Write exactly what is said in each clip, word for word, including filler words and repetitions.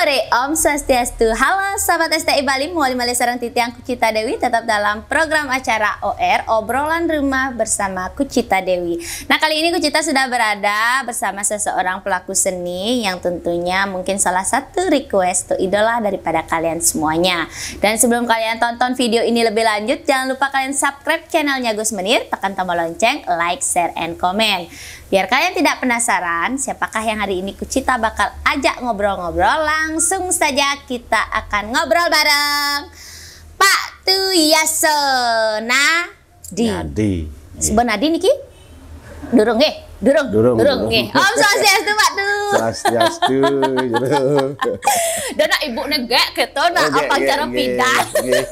Sore, Om Swastiastu. Halo sahabat S T I Bali, mawali malih sareng titiang Kucita Dewi, tetap dalam program acara O R, Obrolan Rumah bersama Kucita Dewi. Nah, kali ini Kucita sudah berada bersama seseorang pelaku seni yang tentunya mungkin salah satu request atau idola daripada kalian semuanya. Dan sebelum kalian tonton video ini lebih lanjut, jangan lupa kalian subscribe channelnya Gus Menir, tekan tombol lonceng, like, share, and comment. Biar kalian tidak penasaran, siapakah yang hari ini Kucita bakal ajak ngobrol-ngobrol, langsung saja kita akan ngobrol bareng Pak Tu Yasona Nadi. Nadi. Sebenarnya niki? Durung nggih, durung. Durung, durung, durung. Nggih. Om Swastiastu, Pak Tu. Swastiastu, durung. Dan nak ibu negak gitu, nak apa cara pindah? Nggih.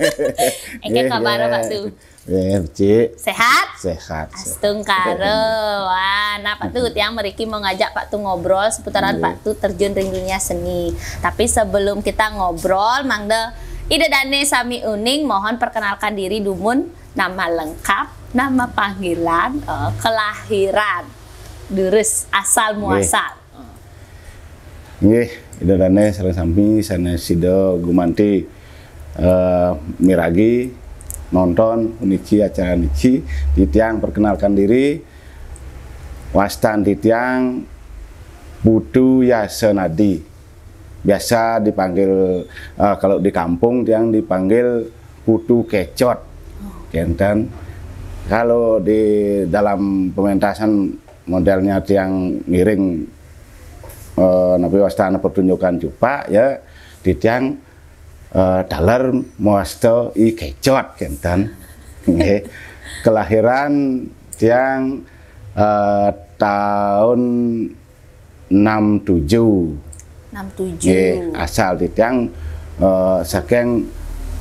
Nggih, kabar, Pak Tu? Nggih, Cik. Sehat? Sehat. Astungkara. Wah, nah, Pak Tu, tiang meriki mau ngajak Pak Tu ngobrol seputaran Pak Tu terjun ring dunia seni. Tapi sebelum kita ngobrol, mangda Ida Dane sami uning, mohon perkenalkan diri dumun, nama lengkap, nama panggilan, eh, kelahiran, durus, asal muasal. Nggih, Ida Dane sareng sami sané sida gumanti, eh, miragi, nonton puniki acara niki, titiang perkenalkan diri, wastan titiang Putu Yasa Nadi. Biasa dipanggil, eh, kalau di kampung tiang dipanggil Putu Kecot. Kenten. Kalau di dalam pementasan modelnya tiang ngiring, eh, napi wastana pertunjukan cupak, ya, titiang, eh, taler mawasta I Kecot, kenten. Nggih. Kelahiran tiang, eh, tahun enam tujuh. Enam tujuh. Nggih, asal titiang, eh, saking,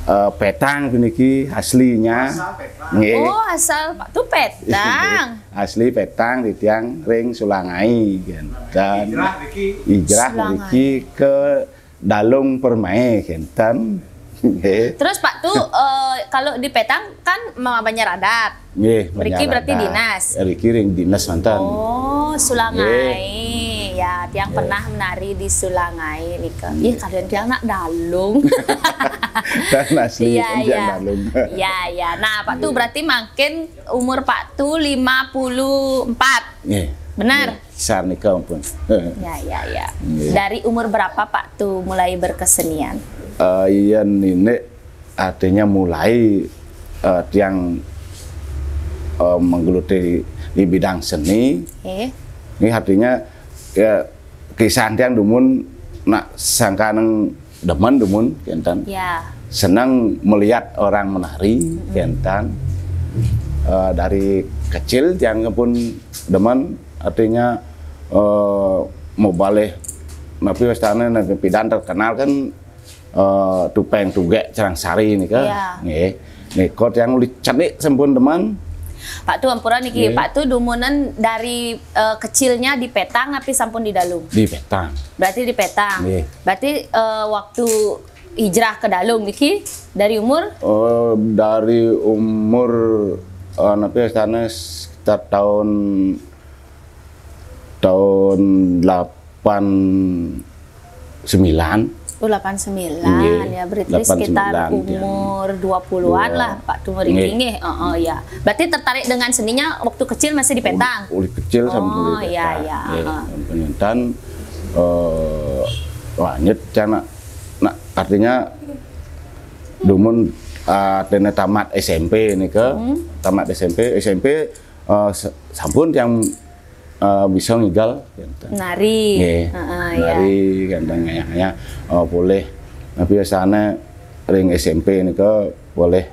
eh, Petang puniki aslinya. Asal Petang. Nggih. Oh, asal Pak Tu Petang. Asli Petang titiang ring Sulangai, kenten. Hijrah niki. Hijrah niki ke Dalung Permai, kenten. Nggih. Terus Pak Tu, eh, kalau di Petang kan ma-, banjar adat. Nggih, mriki berarti dinas. Mriki ring dinas manten. Oh, Sulangai. Nggih. Ya, tiang pernah menari di Sulangai nika. Ih, kalian tiang nak Dalung. Kan asli kan tiang Dalung. Iya, iya. Nah, Pak Tu berarti mangkin umur Pak Tu lima puluh empat. Nggih. Benar? Nggih, sar nika ampun. Ya, ya, ya. Nggih. Dari umur berapa Pak Tu mulai berkesenian? Eh, iya, nini artinya mulai, eh, tiang, eh, menggeluti di bidang seni. Nggih. Ini artinya, ya, kisah tiang dumun nak sangkaneng demen dumun, kenten. Ya. Senang melihat orang menari, kenten. Eh, dari kecil tiang pun demen, artinya, eh, mau balik, tapi wastane nang pidan terkenal kan, eh, Tupeng Tugek Cerangsari nika. Iya. Nggih. Nika tiang uli cenik sampun demen. Pak Tu, ampura niki, nggih. Pak Tu dumunan dari, eh, kecilnya di Petang tapi sampun di Dalung? Di Petang. Berarti di Petang. Nggih. Berarti, eh, waktu hijrah ke Dalung niki dari umur? Eh, dari umur, eh, napi sana sekitar tahun tahun delapan sembilan. Oh, delapan sembilan, nggih, ya, berarti sekitar umur dua puluhan lah, Pak Tu mriki, nggih. Heeh, ya. Berarti tertarik dengan seninya waktu kecil masih di Petang? Uli kecil sama di Petang. Oh, ya, ya. Nggih, heeh. Sampun nenten, eh, lanjut, nak, nak, artinya dumun, eh, dene tamat S M P nika, tamat S M P, S M P, eh, sa-, sampun tiang eh, bisa ngigal, kenten. Nari. Nggih. Heeh, iya. Nari, kenten, ngayah-ngayah, eh, polih. Tapi biasanya ring S M P nika polih,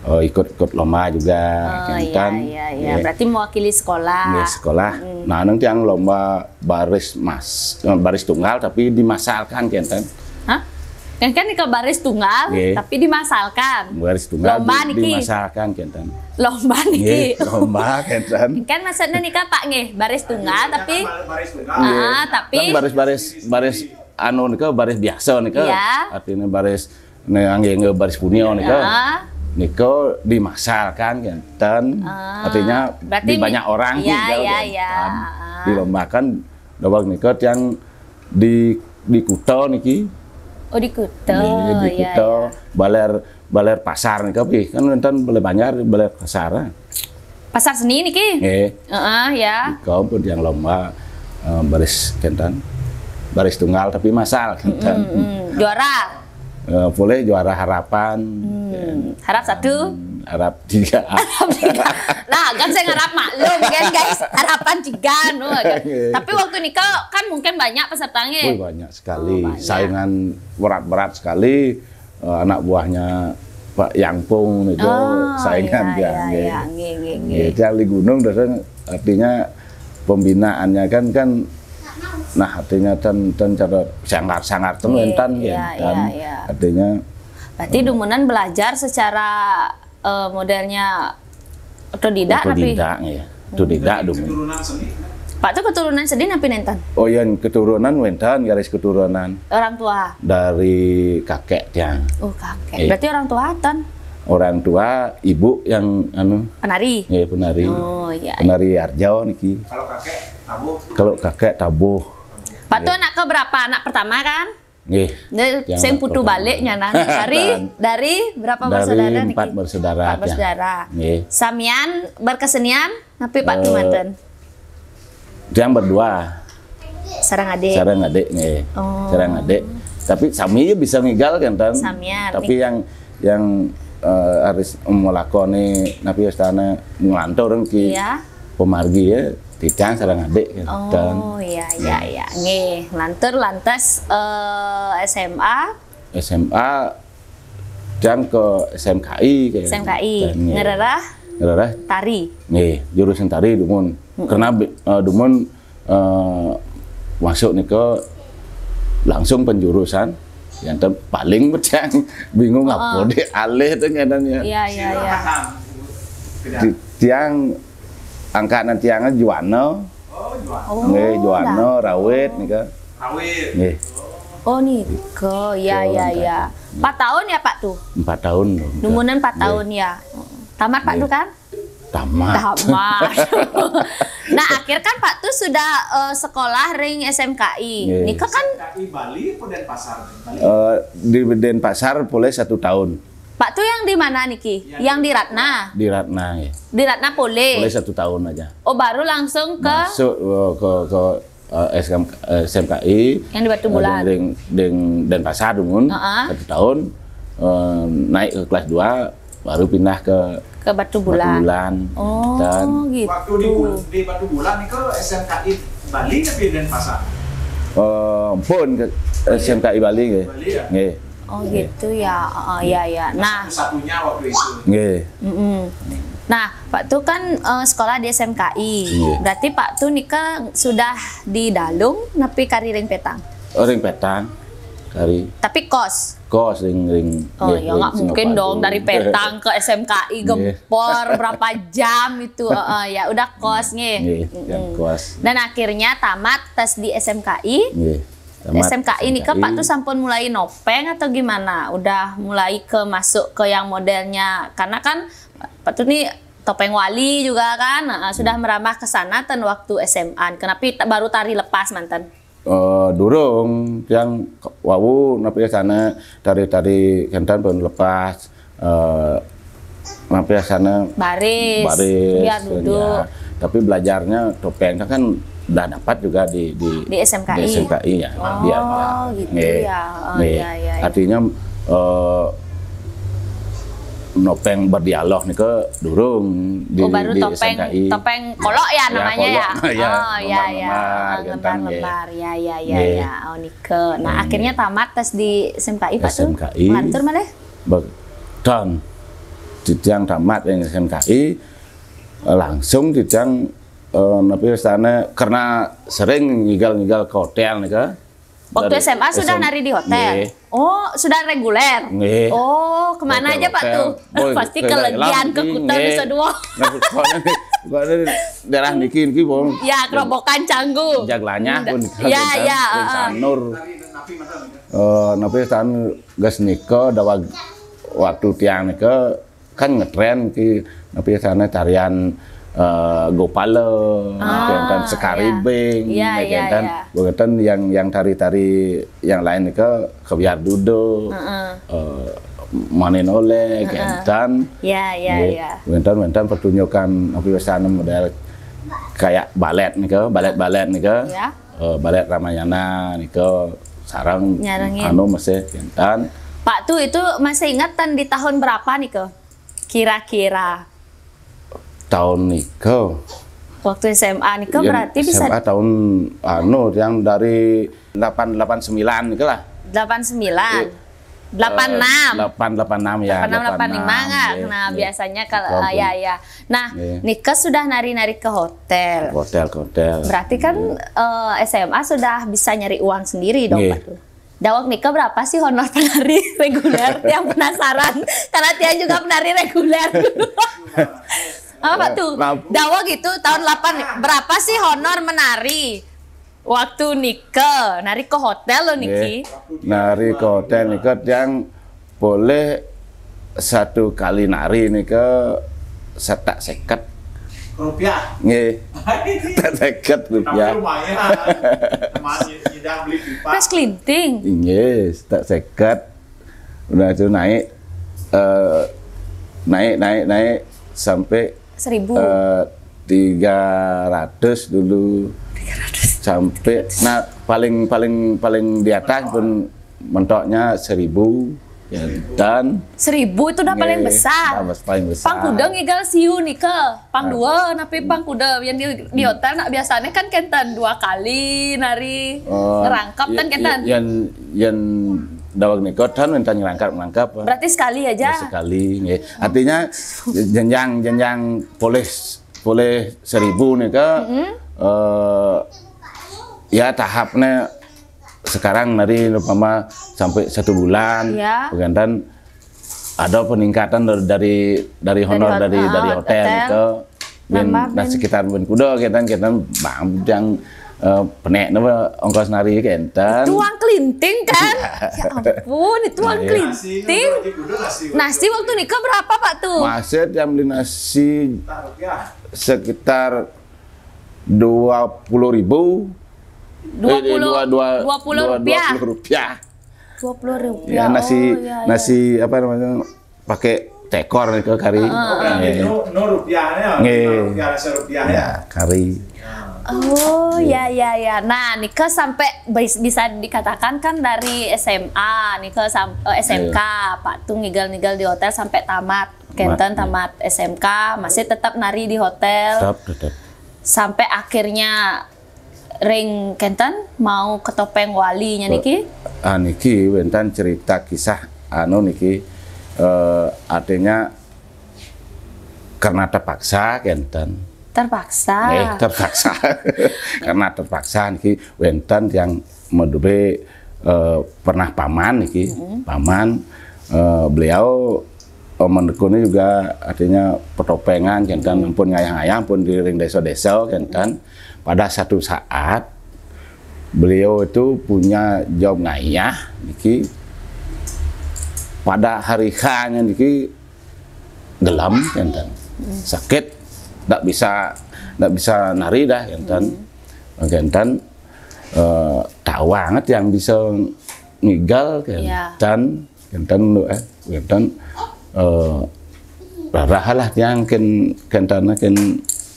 eh, ikut-ikut lomba juga, kenten. Oh, iya, iya, iya. Nggih. Berarti mewakili sekolah. Nggih, sekolah. Nah, nang tiang lomba baris mas-, eh, baris tunggal tapi dimasalkan, kenten. Hah? Kan, kan nika baris tunggal, nggih, tapi dimasalkan. Baris tunggal lomba di-, niki. Dimasalkan, kenten. Lomba niki. Nggih, lomba, kenten. Kan maksudnya nika, Pak, nggih, baris tunggal, tapi, baris tunggal. Nggih. Ah, tapi kan baris-baris, baris anu nika, baris biasa nika. Iya. Artinya baris, ne, nggih, nggih, baris punia nika. Ah. Nika dimasalkan, kenten. Ah. Artinya berarti di banyak orang, iya, iya, kenten. Iya. Ah. Dilombakan, daweg nika tiang di di Kuta niki. Oh, di Kuta. Nggih, di Ya, Kuta, ya. Baler, Baler Pasar nika, Pi. Kan wénten Balé Banjar, Baler Pasar. Ah. Pasar seni niki? Nggih. Heeh, ya. Nika pun yang lomba eh, baris kenten. Baris tunggal tapi masal kenten. Hmm, juara. Eh, boleh juara harapan. Hmm, harap satu. Harap tiga. Nah, kan saya ngarap maklum kan, guys, harapan tiga no, kan. Tapi waktu nikah kan mungkin banyak pesertanya. Wih, banyak sekali. Oh, banyak. Saingan berat-berat sekali. Eh, anak buahnya Pak Yangpung itu Oh, saingan ya, dia. Ya, Nggih. Ya, nggih, nggih, nggih. Nggih, tiang di gunung datang, artinya pembinaannya kan kan nah artinya ten ten cara sanggar-sanggar ten Nggih, wénten iya, kan. Iya, iya. Artinya Berarti dumunan belajar secara eh, modelnya otodidak tapi otodidak ya. Otodidak dumun. Pak tuh keturunan seni napi nenten? Oh, yang keturunan wénten, garis keturunan Orang tua. Dari kakek tiang. Oh, kakek. Iya. Berarti orang tua ten. Orang tua ibu yang anu Penari. Ya, penari. Oh, iya. Penari Arjau niki. Kalau kakek tabuh. Kalau kakek tabuh. Pak tuh anak keberapa? Anak pertama kan? Nggih. Dia Yang sing anak putu pertama. Balik nyanan. Dari dari berapa Dari bersaudara niki? Empat bersaudara. Empat Ya. Bersaudara. Nggih. Samian berkesenian napi Pak tuh Eh, manten? Tiang berdua. Sarang adik. Sarang adik nggih. Oh. Sarang adik. Tapi sami ya bisa ngigal kan tan. Samian. Tapi yang yang eh, harus melakoni napi istana ngelantur ki Iya. Pemargi ya, titiang sarang adik kan. Oh, iya, iya, iya. Nggih, lantur lantas eh, S M A. S M A tiang ke S M K I kayak S M K I. Kan, nggih. Ngererah Ngererah. Tari. Nggih, jurusan tari dumun. Karena bi- eh, dumun eh, masuk nika langsung penjurusan yang tem- paling tiang bingung apa di alih tuh kadang ya. Iya, iya, iya. Paham. Tidak. Ti- Tiang angkatan tiangnya juana, Oh, jual. Oh, nggih juana, dah. Rawit nika. Rawit. Nggih, Oh, nika. Ya, ya, ya. Empat tahun ya, Pak tuh? Empat tahun dong. Dumunan empat Nggih. Tahun ya. Tamat Pak Nggih. tuh kan? Tamat. Tamat. Nah, akhir kan Pak tuh sudah eh, sekolah ring S M K I. Nggih. Nika kan K I Bali apa Denpasar? Bali. Eh, di Denpasar boleh satu tahun. Pak tuh yang di mana niki? Yang di Ratna. Di Ratna ya. Di Ratna boleh. Boleh satu tahun aja. Oh, baru langsung ke Masuk eh, ke ke eh, S M K, eh, S M K I. Yang di Batu Bulan. Eh, deng, deng Denpasar dumun. Heeh. Satu tahun eh, naik ke kelas dua baru pindah ke ke Batu Batu Bulan. Bulan. Oh, Dan gitu. Waktu di, Bul- di Batu Bulan itu S M K I Bali tapi Denpasar. eh, pun ke S M K I Bali nggih. Bali ya? Nggih. Oh, gitu ya. Oh, ya, ya. Nah, Satu-satunya waktu itu. Nggih. mm-mm. Nah, Pak tuh kan eh, sekolah di S M K I. Iya. Berarti Pak tuh nika sudah di Dalung napi kari ring Petang. Oh, ring Petang. Kari Tapi kos. kos ring ring. Oh, nggih, ya ring nggak mungkin Singapura. dong dari Petang ke S M K I Iya. gempor berapa jam itu. Heeh, ya udah kos nggih. Nggih, Mm-mm. yang kos. Dan akhirnya tamat tes di S M K I. Nggih. Tamat S M K I ini ke Pak tuh sampun mulai nopeng atau gimana? Udah mulai ke masuk ke yang modelnya karena kan Pak tuh nih topeng wali juga kan, nah, sudah merambah ke sana ten waktu S M A. Kenapa ta- baru tari lepas manten? Eh, durung yang wau napi sana tari-tari kenten pun lepas eh napi sana Baris, baris biar duduk. Ya. Tapi belajarnya topeng kan udah dapat juga di di, Di S M K I? Di S M K I ya. Oh, Dia, gitu Nggih. Ya. Oh, Nggih. Iya, iya. Artinya eh nopeng berdialog nih ke durung di, Oh, baru di topeng S M K I. Topeng kolok ya namanya ya. Kolok, ya. Oh, iya, iya. Lembar-lembar, Oh, kenten, nggih. lembar-lembar. Ya, ya, ya, Nggih. ya. Oh, nika. Nah, akhirnya tamat tes di S M K I Pak tuh. S M K I. Lantur malah. Be- Tan titiang tamat yang S M K I eh, langsung titiang eh, napi sana karena sering ngigal-ngigal ke hotel nih ke. Waktu Dari S M A sudah S M A. nari di hotel. Nggih. Oh, sudah reguler. Nggih. Oh, kemana Hotel, aja Pak hotel. tuh? Boy, Pasti ke kelegian ke Thailand, Kuta nggih. bisa dua. Nah, kok ini, kok ini daerah niki niki pun. Ya, kerobokan canggu. Jaglanya pun Ya, ya, pun ah. Sanur. Eh, napi tan gas nika dawag waktu tiang nika kan ngetren ki napi sana tarian eh, Gopala, ah, kenten, Sekari Bing, ya, kenten, ya, kenten yang, yang tari-tari yang lain ke, Kebiar Dudo, eh, Manin Oleh, kenten. Ya, ya, ya. Kenten, kenten pertunjukan apa biasanya model kayak balet nih ke, balet-balet nih ke. Ya. Eh, balet Ramayana nih ke sarang anu masih kenten. Pak Tu itu masih ingat tan di tahun berapa nih ke? Kira-kira. Tahun nika. Waktu S M A nika berarti bisa S M A tahun anu yang dari delapan delapan sembilan nika lah. Delapan sembilan. Eh, delapan enam. Eh, delapan delapan enam ya. Delapan enam, delapan lima nggak? Iya, nah, iya. Biasanya kalau, ah, ya, ya. Nah, iya. Nika sudah nari-nari ke hotel. Hotel, ke hotel. Berarti kan, iya, eh, S M A sudah bisa nyari uang sendiri dong, iya, Pak Tu? Daweg nika berapa sih honor penari reguler? Yang penasaran, karena Tian juga penari reguler. Apa tuh? Nah, daweg itu tahun delapan, berapa sih honor menari? Waktu nika, nari ke hotel loh niki. Nggih. Nari ke hotel nika yang boleh satu kali nari nika setak seket. Rupiah? Nggih. Setak seket rupiah. Tapi lumayan. Sama nyi-, nyidang beli pipa. Pas kelinting. Nggih, setak seket. Udah itu naik, eh, naik, naik, naik sampai seribu. Eh, tiga ratus dulu. Tiga ratus. Sampai, nah, paling, paling, paling di atas pun mentoknya seribu, ya, dan seribu itu udah paling besar. Nggih, udah paling besar. Pang kuda ngigal siu nika, pang dua, tapi pang kuda yang di, di hotel nak biasanya kan kenten dua kali nari, oh, ngerangkap kan kenten. Yang, yang daweg nika tan wénten ngerangkap-ngerangkap. Berarti sekali aja. Ya, sekali, nggih. Artinya jenjang, jenjang polih, polih seribu nika, eh, ya tahapnya sekarang nari umpama sampai satu bulan, ya, kenten ada peningkatan dari, dari, dari honor dari, dari hotel itu. Nambah, nah, sekitar bén kuda kenten, kenten bang yang, eh, penek napa ongkos nari kenten. Itu uang kelinting kan? Ya ampun, itu uang kelinting. Nasi waktu nika berapa, Pak, tuh? Masih yang beli nasi sekitar dua puluh ribu. Dua puluh, eh, dua, dua, dua puluh rupiah. Dua puluh rupiah. Dua puluh rupiah. Ya, nasi, oh, ya, ya, nasi apa namanya? Pakai tekor nika kari. Heeh. Nggih. No, no rupiahnya, nggih, lima rupiah, serupiah ya. Ya, kari. Oh, ya, ya, ya. Nah, nika sampai bis-, bisa dikatakan kan dari S M A, nika sam-, eh, S M K, iya, Pak Tu ngigal-ngigal di hotel sampai tamat. Kenten tamat S M K, masih tetap nari di hotel. Tetap, tetap. Sampai akhirnya ring kenten mau ketopeng walinya niki? Ah, niki wénten cerita kisah anu niki, eh, artinya karena terpaksa kenten. Terpaksa. Eh, terpaksa. Karena terpaksa niki wénten yang madue, eh, pernah paman niki. Paman, eh, beliau, eh, menekuni juga artinya petopengan kenten, ampun ngayah-ngayah, ampun di ring desa-desa kenten. Pada satu saat beliau itu punya job ngayah niki. Pada hari H-nya niki gelem kenten. Sakit, ndak bisa, ndak bisa nari dah kenten. Kenten, eh, tahu banget yang bisa ngigal kenten. Kenten, eh, kenten, eh, rarah lah tiang ken-, kenten, ken,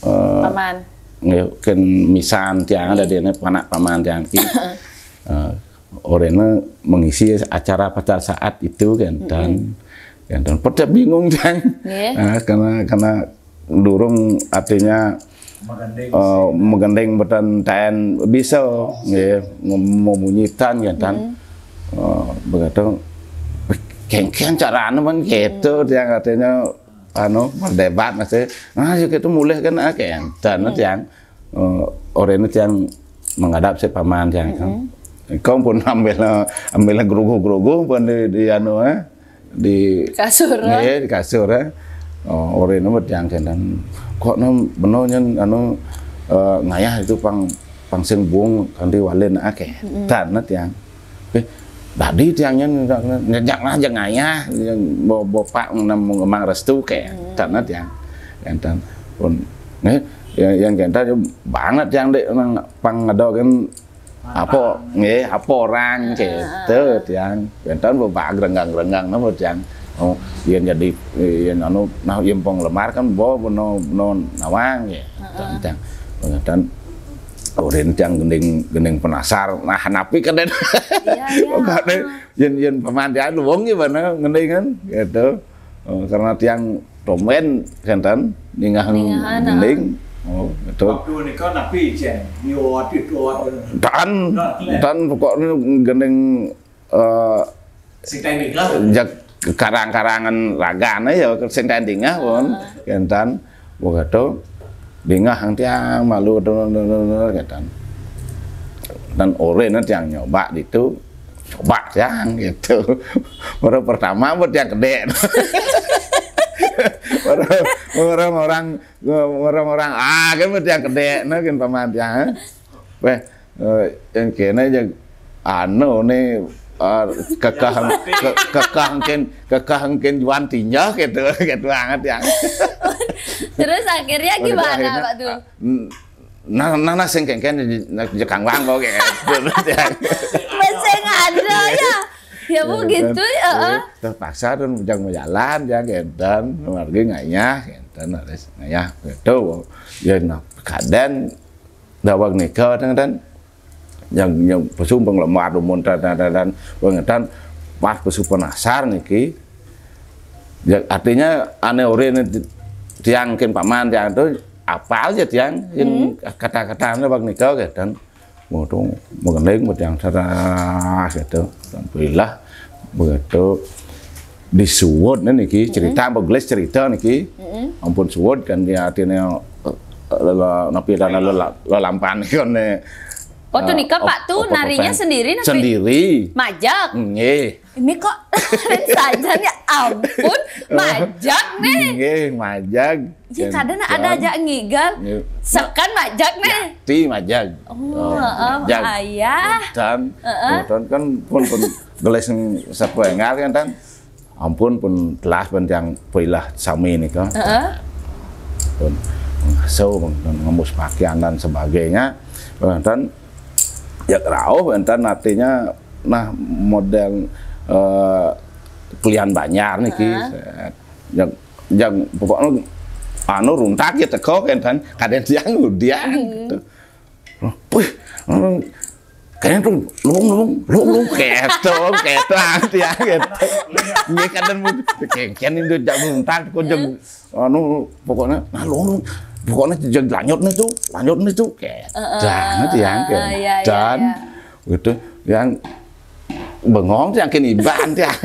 eh, paman. Nggih, ken misan tiang ada di panak paman tiang ki. Eh, orena mengisi acara pada saat itu kenten. Kenten. Pada bingung tiang. Nggih. Eh, karena, karena durung artinya, eh, megending beten taén bisa, nggih, mem-, memunyitan kenten. Eh, begitu, kengken carane men gitu, tiang artinya, anu, berdebat masih, "Ah, ya gitu mulih kan, ah, kenten," tiang. Eh, orena tiang menghadap si paman tiang kan. Kau pun ambil, ambil gerugu-gerugu pun di, di anu, eh, di kasur, nggih, di kasur, eh. Oh, orena mah tiang kenten. Kok nem beno nyen anu, eh, ngayah itu pang, pang sing bung kanti walin akeh. Kenten tiang. Eh, tadi tiangnya nyejak aja ngayah, bo-, bopak nang ngemang restu kenten tiang. Kenten pun Eh, yang, yang kénten banget yang dek nang pang ada kan apa nggih apa orang gitu tiang kénten bebak renggang-renggang napa tiang. Oh, yang jadi yang anu nah yang penggemar kan bawa no no nawang ya. Dan tiang orin tiang gending gending penasar nah napi kan den. Iya, iya. Yen yen pamandian wong gimana gending kan gitu. Oh, karena tiang tomben kénten ningah gending. Oh, gitu. Waktu nika napi cen? Yo waktu itu waktu. Dan dan pokoknya gending eh Sing teh nikah. Jak karang-karangan ragane ya sing teh dingah pun kénten. Wah gitu. Dingah ang tiang malu gitu. Dan ore nanti yang nyoba itu coba tiang gitu. Baru pertama buat yang gede. Orang orang orang ah kan buat yang gede nah kan paman tiang. Weh, eh, yang kena aja anu nih eh, kekah ke- kekah mungkin kekah mungkin juan tinjau gitu gitu banget ya. Terus akhirnya gimana Akhirnya, Pak tuh? Nah, nah, nah, sing kengken jekang wang kok kayak gitu. Masih ada ya? Ya bu gitu ya. Heeh. Terpaksa tuh jangan mau jalan ya gitu. Margi ngayah gitu harus ngayah gitu. Ya nah kadang dawag nika dan dan yang yang pesu penglemar rumun dan dan dan pengetan pas pesu penasar niki. Ya, artinya ane ore ini tiang kin paman tiang itu apal ya tiang in kata-kata ane bag nika gitu. Mutung mengending tiang sarah gitu. Alhamdulillah begitu disuwud nih niki cerita begelis cerita niki ampun suwud kan dia artinya eh, lelo- napi dan lelo- lelampan kan nih. Waktu nikah Pak tuh narinya sendiri napi? Sendiri. Majak. Nggih. Ini kok saja ya ampun majak nih. Nggih, majag. Ya kadang ada aja ngigal. Nggih. Sekan majak nih. Ti majag. Oh, heeh, ayah. Dan dan kan pun pun gelis sapa engal kan tan. Ampun pun telah pun yang pilah sami nika. Heeh. Pun ngasuh pun ngembus pakaian dan sebagainya. Dan ya rauh enten artinya nah model eh, kulian banjar niki. Set. Yang yang pokoknya anu runtak ya teko kan kan kadang tiang udian gitu. Wih, anu, kayaknya tuh lubung lubung lubung lubung keto keto tiang gitu. Ini kadang kengken itu jak runtak kok jeng anu pokoknya nah lubung pokoknya jeng lanjut nih tuh lanjut nih tuh keto tiang gitu. Iya, iya, Dan iya. Gitu yang bengong tiang kini iban tiang.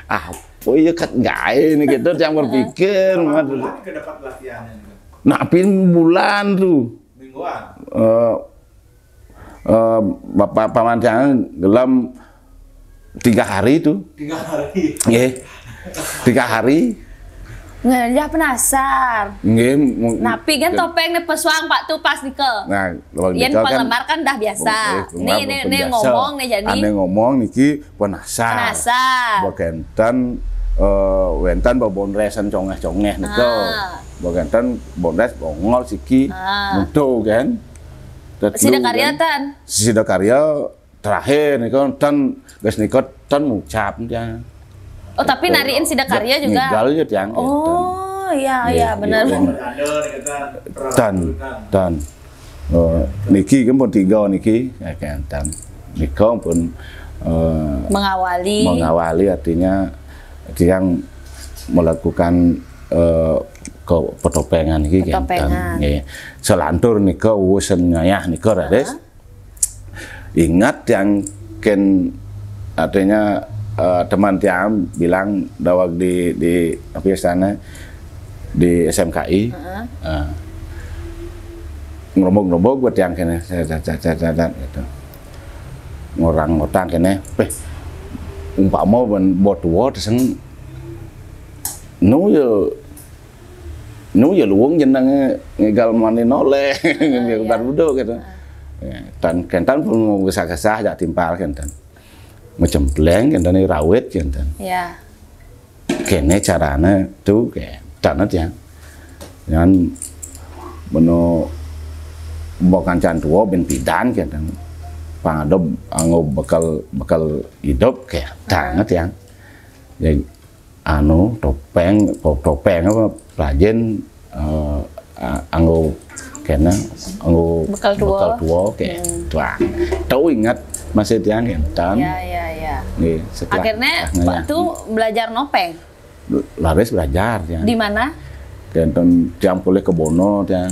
Apa ya kat gawe ini gitu tiang berpikir. Bulan ke dapat pelatihannya nih. Nah, pin bulan tuh. Mingguan. Eh eh, bapak paman tiang gelem tiga hari tuh. Tiga hari. Nggih. Tiga hari. Nggak penasar. Nggih. mu- Napi kan topeng nih pesuang Pak tuh pas nika. Nah, kalau Yang nika kan penggemar kan dah biasa. Eh, Nih nih nih biasa. ngomong nih jadi. Ane ngomong niki penasar. Penasar. Bakentan eh wenten bebonresan congeh-congeh nika. Ah. Bakentan bonres bongol siki Ah. mutu kan. Tetlu Sida karya kan. Tan. Sida karya terakhir nika tan guys nika tan ngucap ya. Oh tapi nariin sida karya juga. Ngigal ya tiang. Oh iya iya benar. Iya. Ada nih kita Dan dan eh, niki kan pun tiga niki ya kan dan nika pun eh, Mengawali. mengawali artinya tiang melakukan eh, ke petopengan iki kan. Petopengan. Nggih. Selantur nika uwusen nyayah nika raris. Ingat yang ken artinya eh, teman tiang bilang dawag di di apa ya sana di S M K I. Eh, ngerombok-ngerombok buat tiang kene gitu. Ngorang ngotang kene, peh umpama ben buat tua sing nu ya nu ya luwung jenenge ngegal mani noleh ngegal budo gitu. Ya, tan kentan pun mau kesah-kesah jak timpal kentan. Macempleng kentan rawit kentan. Ya. Kene carane tuh kentan ya. Dengan Meno, mok ngancan tuo ben pidan kenten. Pang ado anggo bekel, bekel idup kenten tiang. Jadi anu, topeng, to-, topeng apa, pelajin, eh, a-, anggo kena, anggo bekel tuo. Bekel tuo kenten. Tuang. Tau ingat masih tiang kenten. Ya, ya, ya. Nggih, setelah, akhirnya, ah, Pak, tuh belajar nopeng? Laris belajar tiang. Di mana? Kenten tiang polih ke Bono tiang.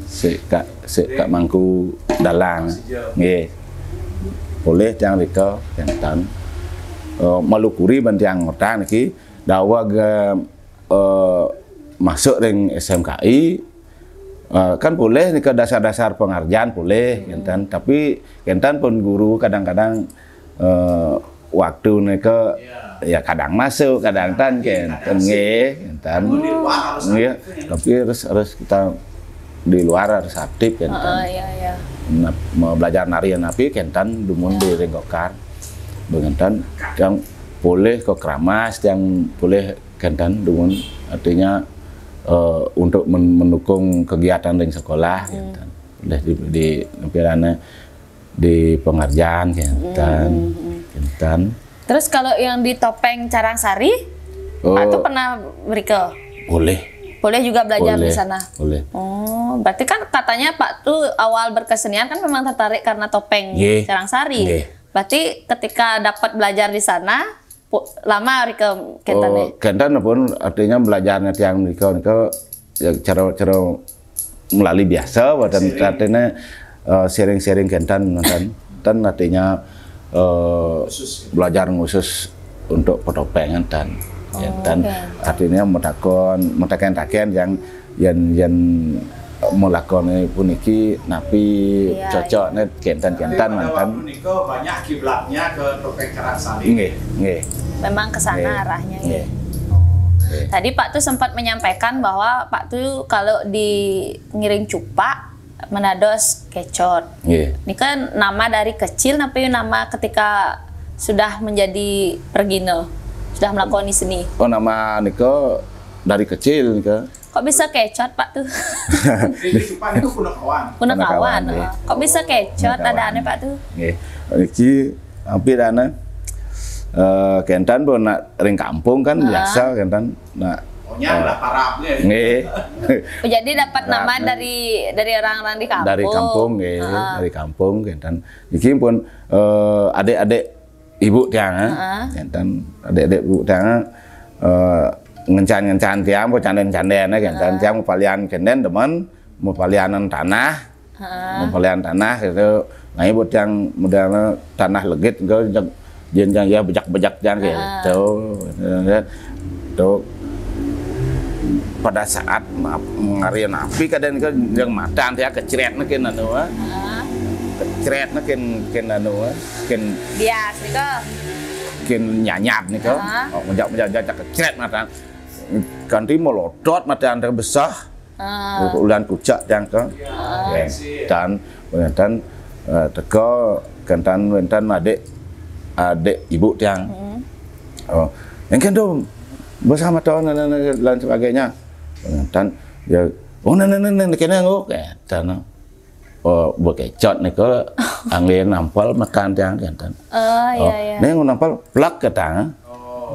Sik Kak, sik Kak Mangku Dalang. Nggih. Polih tiang rika kenten. Eh, malukuri ban tiang ngorta niki, daweg, eh, masuk ring S M K I, eh, kan polih nika dasar-dasar pengajaran polih kenten, tapi kenten pun guru kadang-kadang, eh, waktu nika ya kadang masuk, kadang tan kenten, nggih, kenten. Nggih, tapi harus, harus kita di luar harus aktif kenten. Heeh, iya, iya. Nah, mau belajar nari napi kenten dumun di ring Gokar. Bengenten yang polih ke Keramas, yang polih kenten dumun, artinya, eh, untuk men-, mendukung kegiatan ring sekolah kenten. Polih di, di, di pengajaran kenten. Kenten. Terus kalau yang di Topeng Carangsari, Pak tuh pernah mrika? Polih. Polih juga belajar di sana? Polih. Oh, berarti kan katanya Pak tuh awal berkesenian kan memang tertarik karena Topeng Carangsari. Nggih. Berarti ketika dapat belajar di sana, pu-, lama mrika kenten? Oh, kenten pun artinya belajarnya tiang mrika, mrika ya cara, cara melalui biasa, buatan artinya, eh, sharing-sharing kenten, kenten. Kenten artinya, eh, belajar khusus untuk petopeng kenten. Oh, kenten. Artinya metakon, metaken-taken yang yen, yen melakoni puniki napi cocoknya kenten-kenten manten. Pada waktu nika banyak kiblatnya ke Topeng Carangsari. Nggih, nggih. Memang ke sana arahnya, nggih. Nggih. Tadi Pak tuh sempat menyampaikan bahwa Pak tuh kalau di ngiring cupak menados kecot. Nggih. Ini kan nama dari kecil, tapi nama ketika sudah menjadi pergina, sudah melakoni seni? Oh, nama nika dari kecil nika. Kok bisa kecot, Pak, tuh? Ini cupak itu punakawan. Punakawan, punakawan, nggih. Kok bisa kecot, punakawan. Ada aneh, Pak, tuh? Nggih. Niki hampir ana, eh, kenten pun nak ring kampung kan biasa kenten. Nah, oh, nya lah parabnya. Nggih. Oh, jadi dapat nama dari, dari orang-orang di kampung. Dari kampung, nggih, dari kampung kenten. Niki pun, eh, adik-adik ibu tiang, eh. Kenten, adik-adik ibu tiang, eh, ngencan-ngencan tiang, apa canden-canden, eh, kenten. Tiang mapalian kenden demen, mapalianan tanah, mapalian tanah gitu. Nah, ibu tiang modalnya tanah legit gitu, jeng, jeng, jeng, ya, bejak-bejak jang gitu. Tuh. Pada saat ma-, ngarian api kadang ke yang matan tiang kecret ken anu, eh. Kecret ken, ken anu, eh. Ken bias nika. Ken nyanyat nika. Oh, mejak, mejak, mejak kecret matan. Kanti melotot matan besar. Ulian kucak tiang ke. Kenten, kenten, eh, teka, kenten, kenten adik, adik ibu tiang. Oh, yang kenten bersama tahun dan, dan, dan sebagainya. Kenten, ya, oh, nah, nah, nah, nah, kena ngok, kenten. Oh, bekecot nika, angge nampal makan tiang kenten. Oh, iya, iya. Ning nampal plak ketang.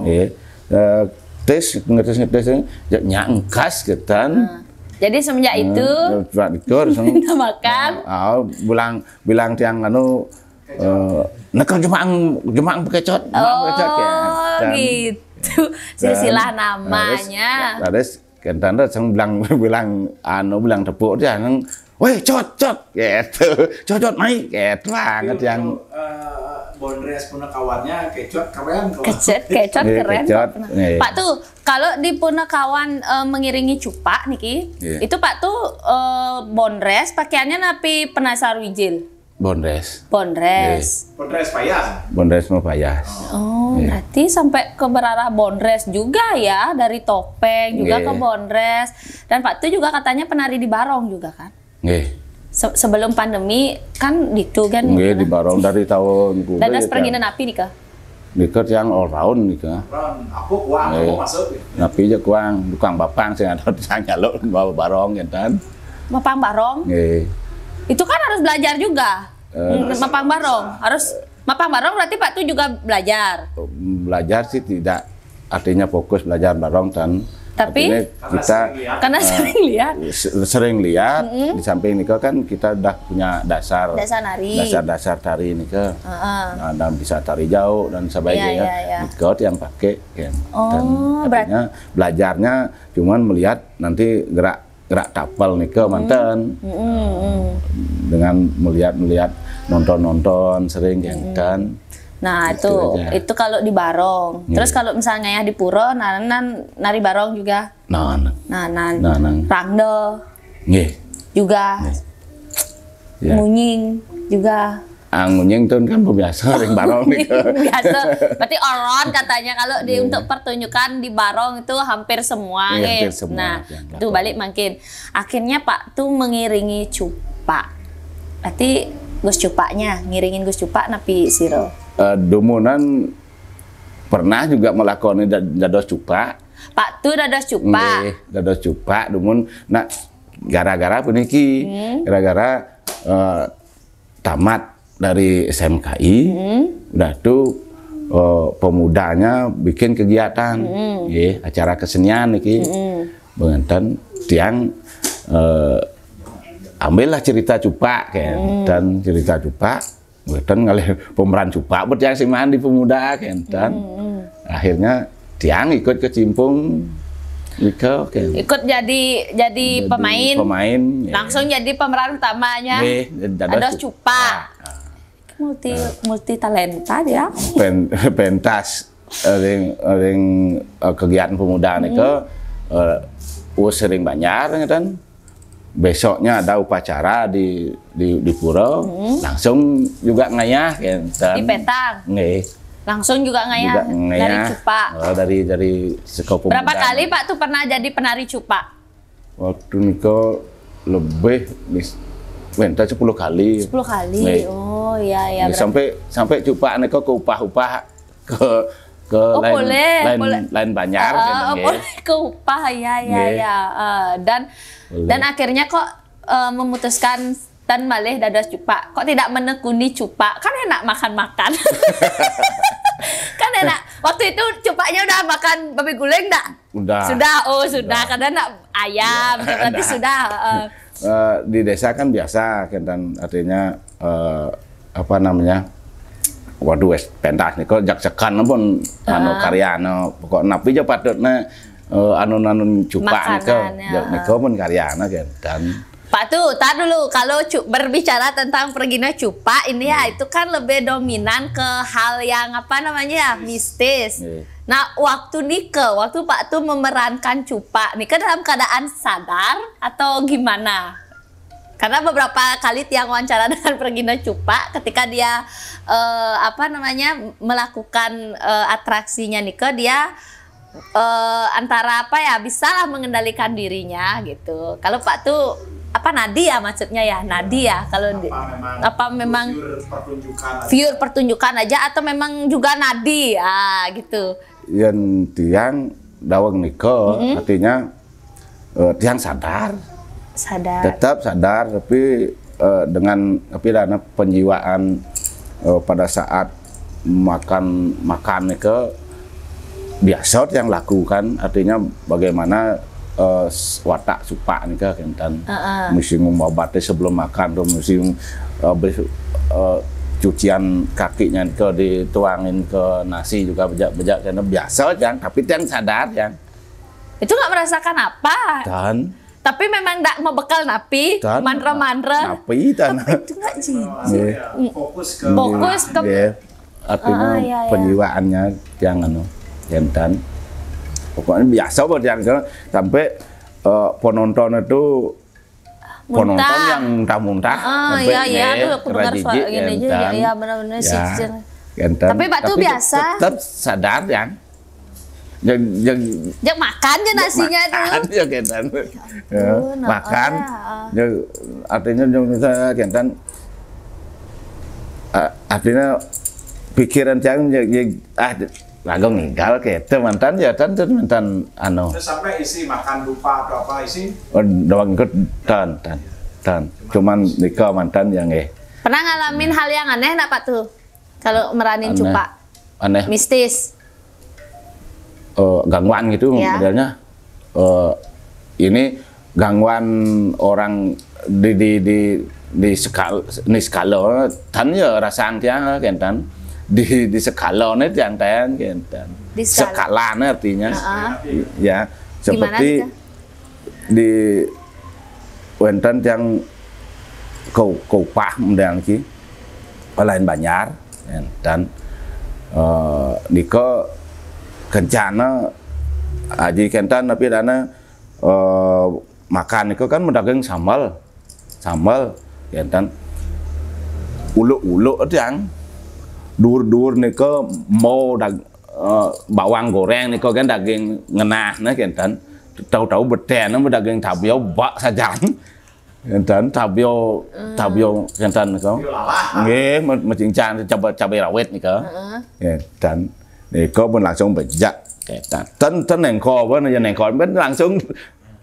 Nggih. Eh, tes, ngetes, ngetes, ya, nya engkas kenten. Jadi semenjak itu, eh, plak nika langsung minta makan. Ah, bilang, bilang tiang anu, eh, "Nika jemaang, jemaang bekecot, jemaang bekecot," kenten. Oh, gitu. Silsilah namanya. Terus, terus Kenten tuh sing bilang, bilang, anu, bilang tepuk dia, nang, "Weh, cot, cot," gitu. "Cot, cot, mai," gitu banget yang, eh, bondres punakawannya kecot keren tuh. Kecot, kecot keren. Pak tuh, kalau di punakawan, eh, mengiringi cupak niki, itu Pak tuh, eh, bondres pakaiannya napi penasar wijil? Bondres. Bondres. Nggih. Bondres payas. Bondres mah payas. Oh, berarti sampai ke berarah bondres juga ya, dari topeng juga ke bondres. Dan Pak Tu juga katanya penari di Barong juga kan? Nggih. Se-, sebelum pandemi kan ditu kan? Nggih, di Barong dari tahun kuda. Dados ya, perginan napi nika? Nika tiang all round nika. Round, aku kuang, aku masuk. Napi aja kuang, tukang bapang sing ada tiang nyaluk bawa Barong, ya kan? Mapang barong. Nggih. Itu kan harus belajar juga. Eh, Mapang barong. Harus mapang barong berarti Pak Tu juga belajar. Belajar sih tidak artinya fokus belajar barong, tan. Tapi Artinya kita karena sering lihat. se- sering lihat, di samping nika kan kita udah punya dasar Dasar nari. dasar-dasar tari nika. Heeh. Nah, dan bisa tari jauh dan sebagainya. Iya, iya, iya. Nika yang pakai kan. Oh, Dan berat- artinya belajarnya cuman melihat nanti gerak gerak tapel nika manten. Mm-mm. Dengan melihat-melihat, nonton-nonton sering kan. Nah, itu Gitu aja. itu kalau di barong. Iya. Terus kalau misalnya ya di pura, nah, nan nari barong juga. Nah, nah. Nah, nan Nah, nang. Rangda Nggih. juga. Ya. Ngunying juga. Ah, ngunying tuh kan biasa ring barong nih. Biasa. Berarti oron katanya kalau di untuk pertunjukan di barong itu hampir semua Iya, nggih. hampir semua, Nah, yang itu balik mangkin. Akhirnya Pak Tu mengiringi cupak. Berarti Gus Cupaknya, ngiringin Gus Cupak napi sira? Eh, dumunan pernah juga melakoni da- dados cupak. Pak Tu dados cupak. Nggih, dados cupak dumun. Nah, gara-gara puniki, gara-gara eh, tamat dari S M K I, udah tuh eh, pemudanya bikin kegiatan, nggih, acara kesenian niki. Bengenten tiang eh, ambillah cerita cupak kan, dan cerita cupak, bengenten ngalih pemeran cupak, bet tiang simaan di pemuda kan, dan akhirnya tiang ikut kecimpung nika kan. Ikut jadi jadi pemain. Pemain, ya. Langsung jadi pemeran utamanya. Nggih, dados Dados cu- cupak. Multi multi talenta dia. Pen, pentas ring ring eh, kegiatan pemuda nika eh, wis sering banjar ngeten. Besoknya ada upacara di di, di pura, langsung juga ngayah ngeten. Di petang. Nggih. Langsung juga ngayah Juga ngayah. Dari cupak. Eh, dari dari seko pemuda. Berapa kali Pak Tu pernah jadi penari cupak? Waktu nika lebih mis, wenten sepuluh kali. Sepuluh kali. Nggih. Oh, iya, iya. Nggih, Berarti- sampai sampai cupak nika ke upah-upah ke ke Oh, lain boleh, lain boleh. lain banjar Ah, kan, nggih. Boleh ke upah, ya, ya, Nggih. Ya. Ah, dan Boleh. dan akhirnya kok eh, memutuskan dan malih dados cupak. Kok tidak menekuni cupak? Kan enak makan-makan. Kan enak. Waktu itu cupaknya udah makan babi guling ndak? Udah. Sudah. Oh, sudah. Karena nak ayam, berarti sudah. Heeh. Eh, di desa kan biasa, kenten, artinya eh, apa namanya, waduh, wis pentas nika jak sekan pun anu karyana, pokok napi aja patutnya eh, anu-anu cupak nika. Makanan, ya. Ya, nika pun karyana kenten. Pak Tu, tar dulu. Kalau cu- berbicara tentang pergina cupak ini ya, itu kan lebih dominan ke hal yang apa namanya ya, mistis. Iya. Nah, waktu nika, waktu Pak Tu memerankan cupak nika dalam keadaan sadar atau gimana? Karena beberapa kali tiang wawancara dengan pergina cupak, ketika dia eh, apa namanya melakukan eh, atraksinya nika, dia eh, antara apa ya, bisalah mengendalikan dirinya gitu. Kalau Pak Tu apa, nadi ya maksudnya ya, nadi ya kalau di- Apa memang apa memang pure pertunjukan aja? Pure pertunjukan aja atau memang juga nadi ya gitu? Yen tiang daweg nika, artinya eh, tiang sadar, Sadar. tetap sadar, tapi eh, dengan tapi dana penjiwaan eh, pada saat makan makan nika biasa tiang lakukan, artinya bagaimana eh, s- watak cupak nika kenten. Heeh. Mesti ngumbabatis sebelum makan tuh, mesti eh, bes- eh, cucian kakinya nika dituangin ke nasi juga bejak-bejak, karena biasa tiang, tapi tiang sadar tiang. Itu nggak merasakan apa. Dan Tapi memang ndak mau bekal napi, dan mantra-mantra. Napi dan Itu nggak sih. Nggih. Ya, fokus ke Fokus ke Nggih. Artinya Ah, iya, iya. Penjiwaannya tiang anu, kenten. Pokoknya biasa buat tiang ke- sampai eh, penonton itu penonton Muntah. Yang muntah-muntah. Ah, Sampai iya, iya. nggih, Aduh, aku dengar rajiji, suara gini aja. kenten. Iya, benar-benar Ya, sih. kenten. Tapi Pak Tu Tapi biasa. Tetap sadar yang yang yang Jak makan aja nasinya makan dulu. Ya kenten. Ya, ampun, makan. apa ya? Ya, artinya yang misalnya kenten, ah, artinya pikiran tiang ya, ya, ah Lagu ngigal kéto mantan ya, tan, tan mantan anu. Terus sampai isi makan dupa atau apa isi? Oh, doang ikut tan, tan, tan. Cuman nika mantan yang eh. Pernah ngalamin hal yang aneh nggak, Pak, tuh? Kalau meranin cupak? Aneh. Mistis. Eh, gangguan gitu modelnya. Eh, ini gangguan orang di di di di sekal niskala tan ya rasaan tiang kénten di di sekala né tiang tiang kénten Di skala. Sekala né artinya ya Gimana seperti nih, Kak? Di wénten tiang kau kau pah mendang ki lain banjar kénten eh nika kencana aji kénten tapi dana eh makan nika kan medaging sambal sambal kénten uluk-uluk tiang dur-dur nika mau dag, eh, bawang goreng nika kan daging ngenah nah kénten tahu-tahu beten nah daging tabio bak sajan kénten tabio tabio kénten nika nggih me- mecingcan cabai cabai rawit nika kénten nika pun langsung bejak kénten ten ten nengko pun aja nengko pun langsung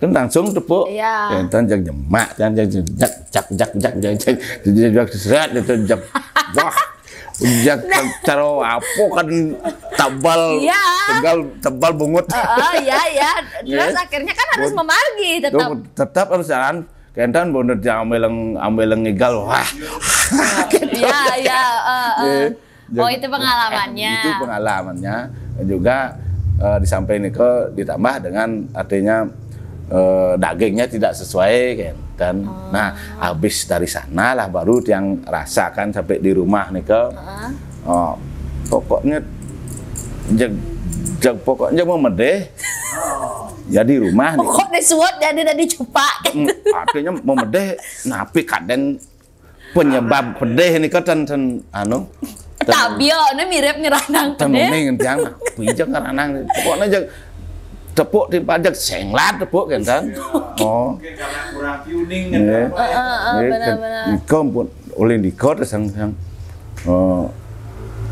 kan langsung tepuk Iya. Kénten jag nyemak kan jag jag jag jag jag jag jag seret itu jag wah jag cara apa kan tebal Iya. tebal tebal bungut Oh ya ya. Terus Iya. akhirnya kan harus memargi tetap. Tuh, tetap harus jalan kénten bunut yang ambeleng ambeleng ngigal wah Iya ya. Eh, eh. Eh, Oh jadi- itu pengalamannya. Itu pengalamannya juga eh, di samping itu ditambah dengan artinya eh, dagingnya tidak sesuai kan. Nah, habis dari sanalah baru yang rasakan sampai di rumah nih ke oh, pokoknya jag, jag pokoknya mau medeh ya di rumah nih. Pokoknya suat jadi dari cupak. Hmm, artinya mau medeh napi kadén penyebab pedih nih kan ten, ten anu Tabio ini mirip ngeranang ten pedih. Uning tiang napi aja ngeranang pokoknya jag tepuk timpal jag senglat tepuk kan kan oh Mungkin karena kurang tuning Iya. atau apa ya. Iya, kan. Iko pun oleh diko terus yang yang oh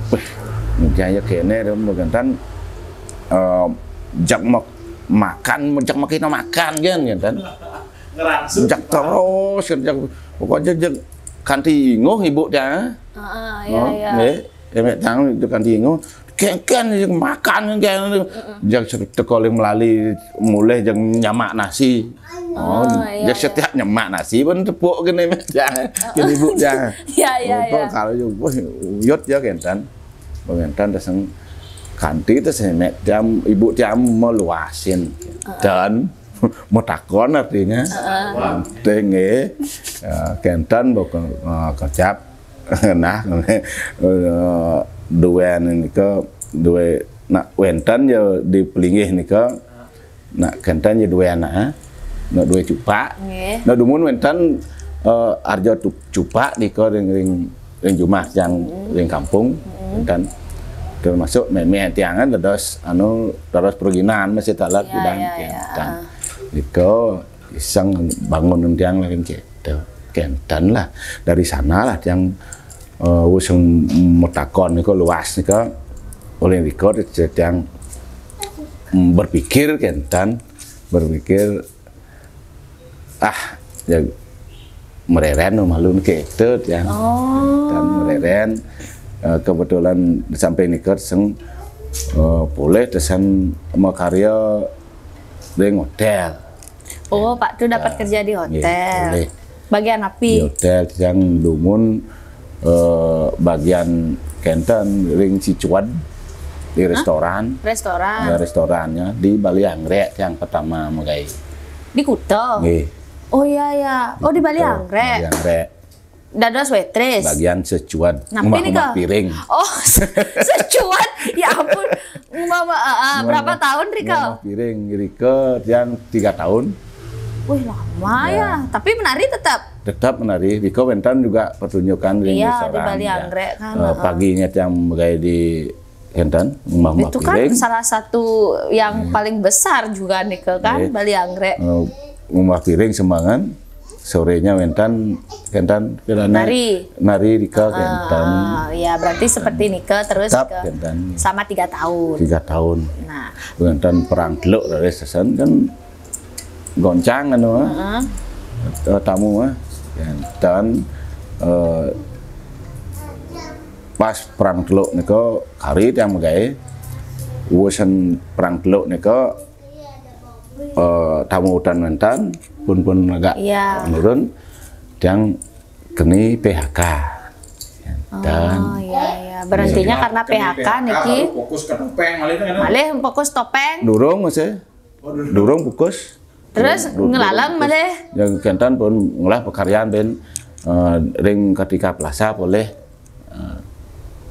wih mungkin aja kene dia mau kan eh jak mak makan jak makin makan kan kan Ngerangsung. Jak terus, jak pokoknya jak kanti inguh ibu dia. Heeh, Oh, iya iya. Nggih. Emek tang itu kanti inguh. Kengken jak makan kengken. Jak teko ling melali mulih jak nyamak nasi. Oh, Oh, iya, jak setiap nyamak nasi pun tepuk kene emek dia. Kene ibu dia. Iya iya iya. Kalau yo wah uyut ya kénten. Kénten terus kanti terus emek tiang ibu tiang meluasin dan mau takon artinya penting eh kénten bukan kecap nah eh, duén nika dué nak wénten ya di pelinggih nika nak kénten ya dué anak eh. Nak dué cupak Nggih. Nak dumun wénten eh, arjo tu- cupak nika ring ring ring jumah tiang ring kampung kénten termasuk mémé tiangan dados anu dados peruginan masih talat Iya, bidang iya, kénten. Nika iseng bangun tiang lagi gitu. Kénten lah dari sanalah tiang eh, wis metakon nika luas nika oleh nika tiang mm, berpikir kénten berpikir ah ya mereren malu kéto ya Oh. Dan mereren eh, kebetulan sampai nika seng eh, boleh tesan makarya ring hotel Oh, Pak tuh dapat kerja di Nggih, hotel. boleh. Bagian di api. Hotel yang dumun eh, bagian kénten ring sicuan di restoran Restoran. Ya, restorannya di Bali Anggrek yang pertama megai Di Kuta. nggih Oh iya iya. Oh di Bali Anggrek. Bali Anggrek Dados waitress. Bagian secuan Napi rumah nih, rumah Kak? piring Oh, secuan. Ya ampun. Mama, eh, eh, berapa tahun Rika? Rumah piring Rika yang tiga tahun Wih lama ya. Tapi menari tetap. tetap menari Rika wénten juga pertunjukan di Iya, restoran, di Bali ya. Anggrek kan, Eh, heeh. Paginya yang megai di kénten rumah rumah Itu kan piring salah satu yang paling besar juga nih ke kan Iya. Bali Anggrek. Eh, rumah piring sembangan Sorenya wénten, kénten, kirana Nari. Nari dika kénten. Ah, ya, berarti seperti nika terus Tetap ke kénten. Selama tiga tahun. Tiga tahun. Nah, Wénten perang teluk dari sesen kan goncang anu, ah. Eh, tamu, ah. Kénten, eh, pas perang teluk nika kari tiang magaé. Wusan perang teluk nika, eh, tamu utan wénten, pun-pun agak Iya. Menurun, tiang keni P H K. Kénten. Oh, iya, iya. Berhentinya karena P H K niki. Fokus ke topeng malih kan. Malih fokus topeng. Durung masih. Durung fokus. Terus ngelalang malih. Yang kénten pun ngolah pekaryaan bén, eh, ring Kartika Plaza polih. Eh,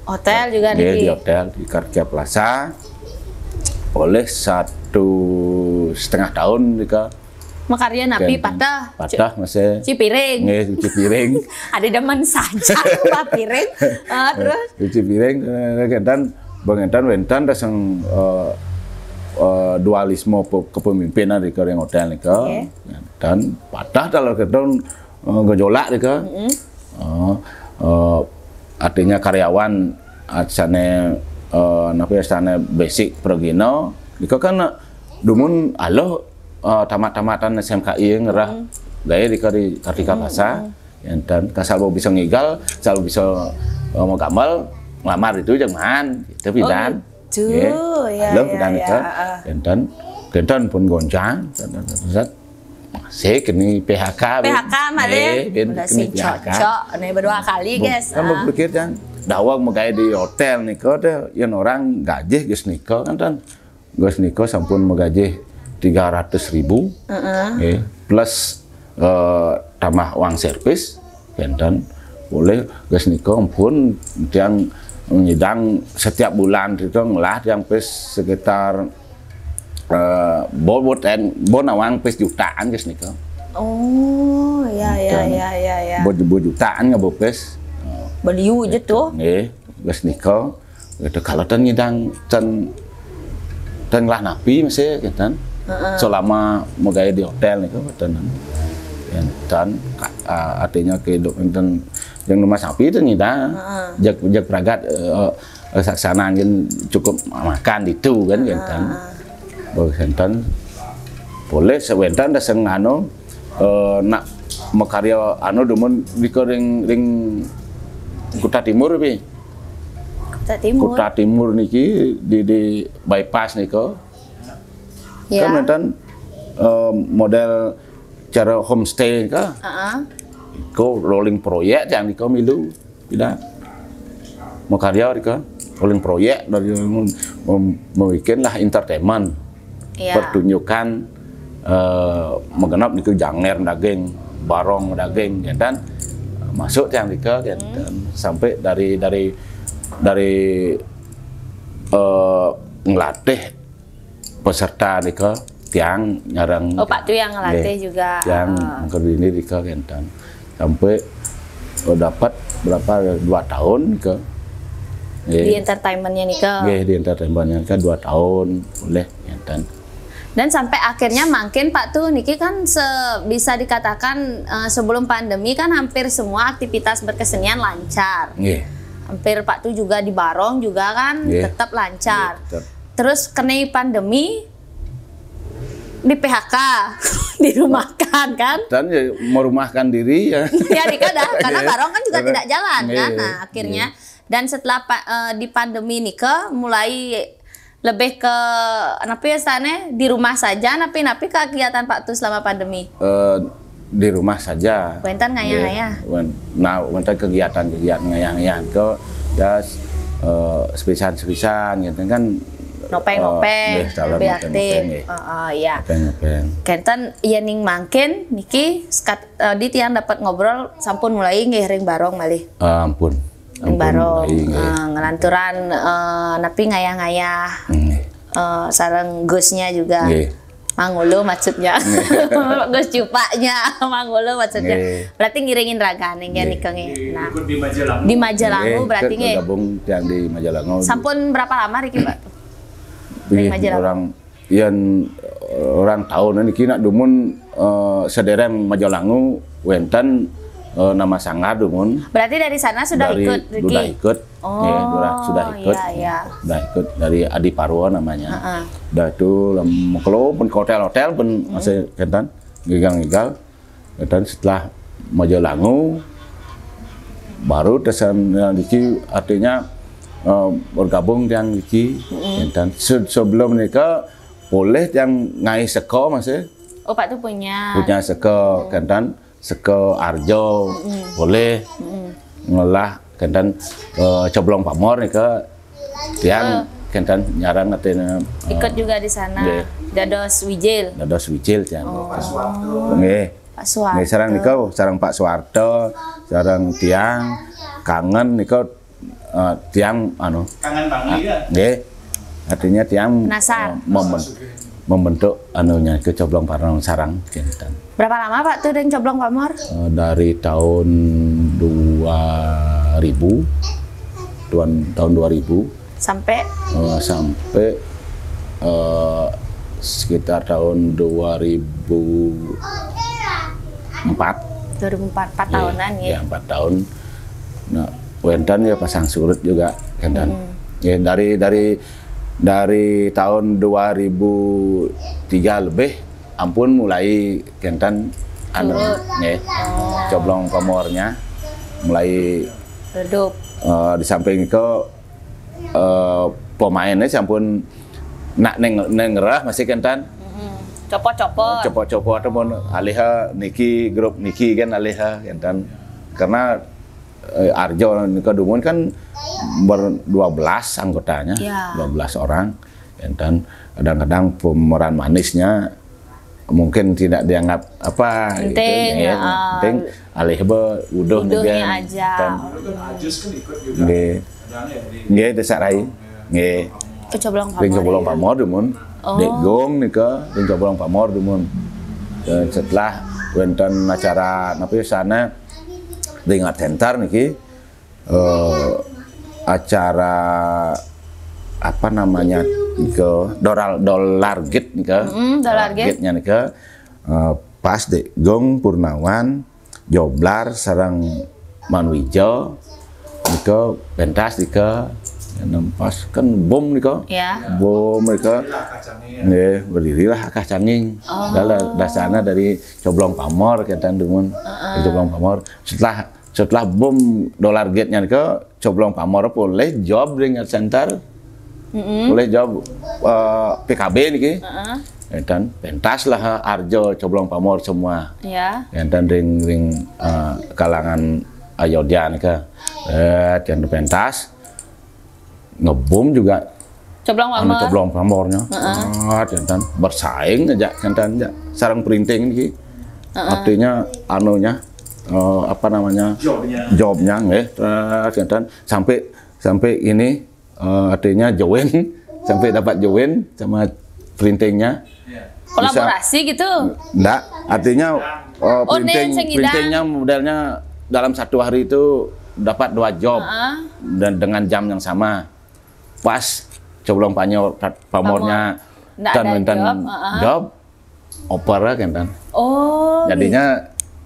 Hotel juga nggih, niki. Di hotel di Kartika Plaza. Polih satu setengah tahun nika. Makarya napi Kénten. Patah. Patah masih. Cuci piring. Nggih, cuci piring. Ada demen saja lupa piring. Ah, terus Cuci piring, eh, kénten, bang kénten wénten dasang, eh, eh, dualisme pe- kepemimpinan di ring hotel nika. Oke. Dan patah kalau kénten, eh, gejolak nika. Eh, eh, artinya karyawan, ah, sané, eh, napa ya, sané basic pragina nika kan, eh, dumun aluh, eh, tamat-tamatan S M K I ngerah gaya di di Kartika Plaza. Kénten, kasal bisa ngigal, kasal bisa, eh, mau gamel, ngelamar itu jangan, itu pidan. gitu. Ya, Aluh ya, pidan ya, itu. Heeh. Kénten, kénten pun goncang, kénten, kénten, masih keni P H K. P H K malih. Nggih, bén Udah keni sih P H K. Cocok nih berdua kali, guys. Kan Ah. Berpikir kan, daweg magaé di hotel nika téh, yén orang gajih geus nika kan, tan. Geus nika sampun magajih tiga ratus ribu. Nggih, plus, eh, tambah uang servis, kénten. Polih geus nika ampun tiang nyidang setiap bulan itu ngelah tiang pis sekitar, eh, bo bo ten, bo nawang pis jutaan geus nika. Oh, ya, ya, Dan ya, ya, ya. Bo, bo jutaan nggak bo pis. Beliau aja tuh. Nggih, geus nika. Gitu, kalau ten nyidang ten ten ngelah napi masih gitu. Selama magaya di hotel niku ten. Ten, ah, artinya kehidupan ten yang rumah sapi itu nyidang. Jak jak pragat, eh, eh, saksana anjeun cukup makan itu kan gitu. Bahwa wénten polih sawénten dasang anu, eh, nak makarya anu dumun di ring ring Kuta Timur pi. Kuta Timur. Kuta Timur niki di di bypass nika. Ya. Kan wénten, eh, model cara homestay ka. Heeh. Ko rolling project yang nika milu. Tidak. Makarya nika rolling project dari mem, mem, membuat lah entertainment. Ya. Pertunjukan, eh, magenep niku janger daging, barong daging, kénten. Masuk tiang nika kénten. Sampai dari dari dari, eh, ngelatih peserta nika tiang nyareng. Oh, Pak Tu yang ngelatih juga. Tiang Ah. mengko ini nika kénten. Sampai, eh, dapat berapa, dua tahun ke. Di entertainmentnya nika. Nggih, di entertainmentnya nika dua tahun, boleh kénten. Dan sampai akhirnya mungkin Pak Tu niki kan se- bisa dikatakan, eh, sebelum pandemi kan hampir semua aktivitas berkesenian lancar. Nggih. Hampir Pak Tu juga di Barong juga kan Nggih. Tetap lancar. Nggih, tetap. Terus kena pandemi di P H K, dirumahkan kan? Dan ya merumahkan diri ya. Ya nika dah, karena Barong kan juga Karena- tidak jalan kan. Nggih, Nah, akhirnya dan setelah pa- eh, di pandemi nika mulai lebih ke apa ya, sana di rumah saja, napi-napi kegiatan Pak Tu selama pandemi? Eh, di rumah saja. Wénten ngayah-ngayah. Nggih. Wén- Nah, wénten kegiatan-kegiatan ngayah-ngayah ke ya, eh, sepisan-sepisan gitu kan. Nopeng-nopeng, Eh, nggih, salah lebih nopeng-nopeng, aktif. nggih. Heeh, iya. Nopeng-nopeng. Kénten yén ning mangkin niki sekat, eh, di tiang dapat ngobrol sampun mulai nggih ring Barong malih. Ah, ampun. Ring Ampun, Barong, baik, nggih. Eh, ngelanturan, eh, napi ngayah-ngayah. Nggih. Eh, sareng Gusnya juga. Nggih. Mangulu maksudnya. Gus Cupaknya, Mangulu maksudnya. Nggih. Berarti ngiringin raga nih, nggih, Nggih. nika nggih. Nah, Ikut di Majalangu. Di Majalangu Nggih, berarti ke- ke nggih. Gabung tiang di Majalangu. Sampun berapa lama Riki, Pak? Nggih, Majalangu. Orang yang orang tahun ini kena dumun, eh, sedereng Majalangu Wénten eh, nama sanggar dumun. Berarti dari sana sudah dari ikut, Riki? Sudah ikut. Oh, Ya, sudah, sudah ikut. Iya, iya. Sudah ikut dari Adi Parwa namanya. Heeh. Udah itu lem- kalau pun ke hotel-hotel pun masih kénten ngigal-ngigal. Kénten setelah Majalangu baru tesan yang Riki artinya eh, bergabung yang Riki. Kénten se- sebelum nikah boleh yang ngai seko masih Oh, Pak Tu punya. Punya seko kénten seko arjo boleh ngelah kénten eh, coblong pamor nika tiang kénten nyarang artinya eh, Ikut juga di sana. Nggih. Dados wijil. Dados wijil tiang. Oh. Nggih. Pak Suwarto. Nggih sareng nika sareng Pak Suwarto, sareng tiang kangen nika eh, tiang anu Kangen Bang Lee ya? nggih artinya tiang Penasar. eh, memben- membentuk anunya ke coblong parang sarang kénten. Berapa lama Pak Tu dengan coblong pamor? Eh, dari tahun dua ribu tuan tahun dua ribu Sampai eh, sampai eh, sekitar tahun dua ribu empat. dua ribu empat, empat tahunan ya. Ya, empat tahun. Nah, wénten ya pasang surut juga kénten. Ya, dari dari dari tahun dua ribu tiga lebih ampun mulai kénten anu nggih. Coblong pamornya mulai Redup. eh, di samping itu eh, pemainnya sampun nak neng neng ngerah masih kénten Copot-copot. Copot-copot ataupun alih niki grup niki kan alih kénten karena eh, arjo nika dumun kan ber dua belas anggotanya Ya. dua belas orang kénten kadang-kadang pemeran manisnya mungkin tidak dianggap apa Penting, ya, ah. penting alih be uduh Uduhnya nika, aja. Kan. Dulu kan ajus kan ikut juga. Nggih. Kadang ya di Nggih, Desa Rai. Nggih. Ke coblong pamor. Ring coblong pamor dumun. Oh. Dek Gong nika ring coblong pamor dumun. Dan setelah wénten acara napa ya sana ring Art Center niki eh acara apa namanya ke dolar dolar git nika. Mm, dolar git. Gitnya nika eh, pas Dek Gong Purnawan Joblar sareng Manwijo nika pentas nika nempas kan bom nika. Ya. Bom nika. Nggih, berdirilah Akah Canging. Dalam dasarnya dari coblong pamor kita dumun. Coblong pamor. Setelah setelah bom dolar gate-nya nika coblong pamor boleh job ring center. Boleh job eh, P K B niki. Dan pentas lah arjo coblong pamor semua. Ya. Enten ring ring eh, kalangan Ayodhya nika. Eh, enten pentas ngebom juga Coblong anu pamor. Coblong pamornya. Ah, enten bersaing aja enten aja sarang printing niki. Artinya anunya eh, apa namanya? Jobnya. Jobnya nggih. Eh, enten sampai sampai ini eh, artinya join sampai dapat join sama printingnya. Ya. Kolaborasi gitu. Enggak, artinya eh, Oh, printing neng sing ngidang. Printingnya modelnya dalam satu hari itu dapat dua job Heeh. dan dengan jam yang sama. Pas coblong pamor pamornya Ndak dan ada enten job, heeh. Job oper kan kan. Oh. Jadinya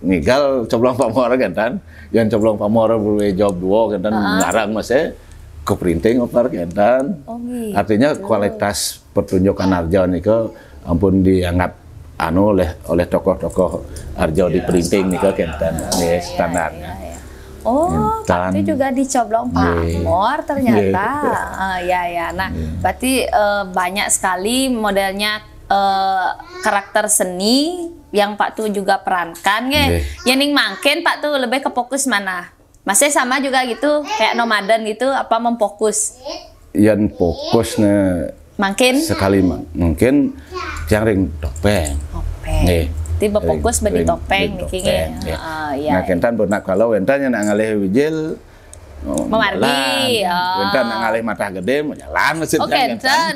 ngigal coblong pamor kan kan. Yang coblong pamor boleh job dua kan kan larang masih ke printing oper kan kan. Oh, gitu. Artinya kualitas pertunjukan arjo nika ampun dianggap anu oleh oleh tokoh-tokoh arjo di printing nika kenten nggih standarnya. Oh, Enten. Pak Tu juga di coblong Nggih. pamor ternyata. Nggih. Ah, ya, ya. Nah, berarti eh, banyak sekali modelnya eh, karakter seni yang Pak Tu juga perankan, nggih. Nggih. Yang ning mangkin Pak Tu lebih ke fokus mana? Masih sama juga gitu, kayak nomaden gitu, apa memfokus? Yang fokusnya Mangkin? Sekali ma- mungkin tiang ring topeng. Topeng. Nggih. Jadi berfokus Ring- badi ring- topeng ring niki topeng, nggih. Nggih. Ah, ya. Nah, kenten pun nak kalau wénten yang nak ngalih wijil oh, Memargi, jalan. oh. Wénten nak ngalih matah gedé mau jalan masih Oh, jalan, kenten.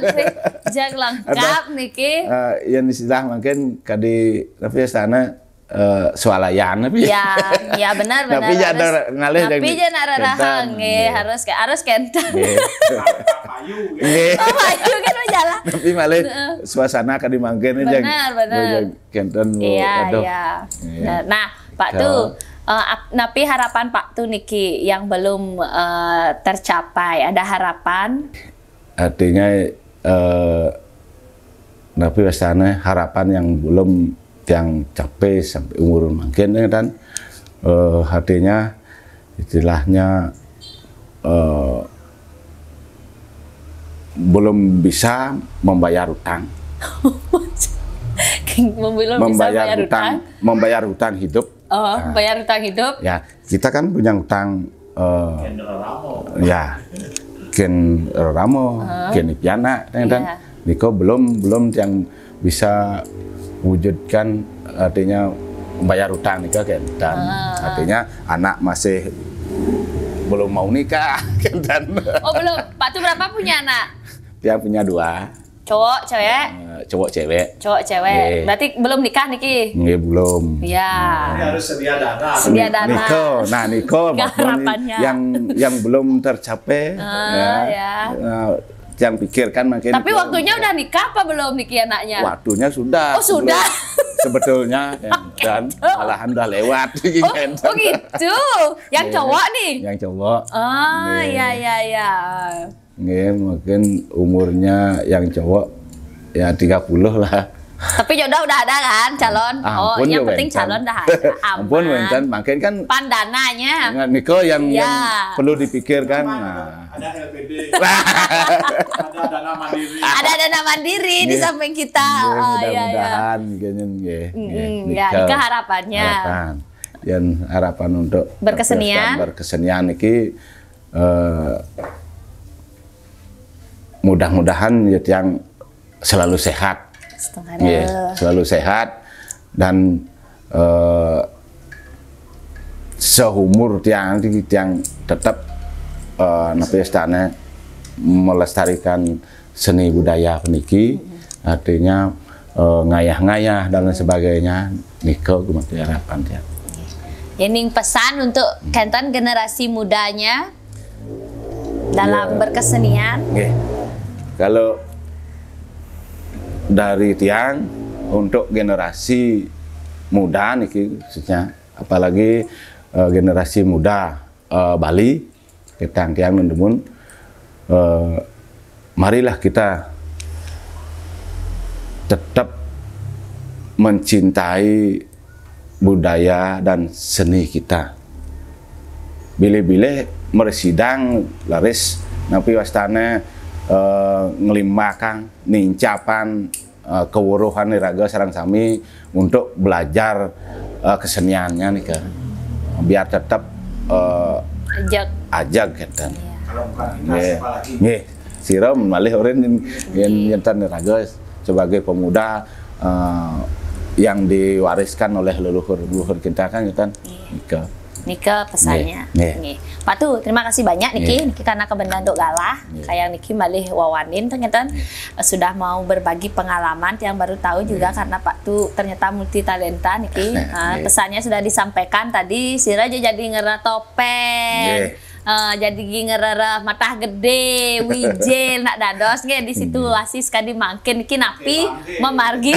Sing jag lengkap niki. Eh, yang istilah mungkin kadi tapi sana eh, swalayan tapi Ya, ya benar benar. Tapi ya Harus- ada ngalih Tapi dari jangan ada kenten, rahang, nggih, nggih. harus ke harus kenten. Nggih. Payu gitu. Nggih. Oh, ayo kan jalan. Tapi malah suasana kadi mangkin aja. Benar, benar. Kenten Iya, aduh. Iya. Iya. Nah, nah, Pak Tu, eh, ap- napi harapan Pak Tu niki yang belum eh, tercapai? Ada harapan? Artinya eh, napi wastane harapan yang belum tiang capai sampai umur mangkin, ya kan? Eh, artinya istilahnya eh, belum bisa membayar utang. Belum bisa membayar bayar utang, utang. Membayar utang hidup. Oh, bayar utang hidup. Ya, kita kan punya utang eh, ya, ken ramo, ken piana, kan? Iya. Niko belum belum yang bisa wujudkan, artinya bayar utang nikah, kan? Dan artinya anak masih belum mau nikah, kan? Dan Oh, belum. Pak Tu berapa punya anak? Dia punya dua, Cowok, cewek? eh, cowok cewek. Cowok, cewek. Iya. Berarti belum nikah niki? Nggih, belum. Ya. Ini harus sedia dana. Sedia dana. Niko, nah niko Harapannya. yang yang belum tercapai, Ah, ya. Eh, yang pikirkan mungkin Tapi itu. Waktunya udah nikah apa belum niki anaknya? Waktunya sudah. Oh, sudah. Sebelum- sebetulnya, ya, dan malahan udah lewat. Oh, oh gitu. Yang cowok nih. Yang cowok. Ah, Nggih. Ya, ya, ya. Nggih, mungkin umurnya yang cowok ya tiga puluh lah. Tapi jodoh udah ada kan, calon? Ah, Oh, ampun, yang Jo, penting Bang. Calon dah ada. Ampun, Aman. Bang, kan mungkin kan Pandananya. Nah, niko yang, Ya. yang perlu dipikirkan. Nah. Ada L P D, ada dana mandiri. Ada dana mandiri di Nggih. samping kita. Nggih, Oh, iya, iya. Mudah-mudahan kayaknya nggih. Mm-mm, Nggih, ya, nika nika harapannya. Harapan. Yang harapan untuk Berkesenian. Berkesenian niki eh, mudah-mudahan ya tiang selalu sehat. Setengah Nggih, ada. Selalu sehat dan eh, seumur tiang nanti tiang tetap eh, napi wastane melestarikan seni budaya puniki, artinya eh, ngayah-ngayah dan lain sebagainya. Niko gumanti harapan tiang. Ini pesan untuk kenten generasi mudanya dalam Ya. Berkesenian. Nggih. Kalau dari tiang untuk generasi muda niki khususnya, apalagi eh, generasi muda eh, Bali, ketang tiang nun dumun, eh, marilah kita tetap mencintai budaya dan seni kita. Bilih-bilih mresidang leres napi wastane eh, nglimbakang, nincapan eh, kewuruhan iraga sareng sami untuk belajar eh, keseniannya nika. Biar tetap eh, Ajak. Ajag kenten. Kalau bukan kita, Nggih. Siapa lagi? Nggih. Sira malih ora yen yen enten iraga sebagai pemuda eh, yang diwariskan oleh leluhur-leluhur kita kan kenten. Nika. Nika pesannya. Nggih, nggih. Nggih. Pak Tu, terima kasih banyak niki. Nggih. Niki karena kebenaran untuk galah, Nggih. Kayak niki malih wawanin ternyata eh, sudah mau berbagi pengalaman yang baru tahu juga karena Pak Tu ternyata multi talenta niki. Nggih. Ah, pesannya sudah disampaikan tadi, sira aja jadi ngera topeng. Nggih. Eh, jadi ngerara matah gede, wijil, nak dados nggih di situasi sekadi mangkin niki napi memargi.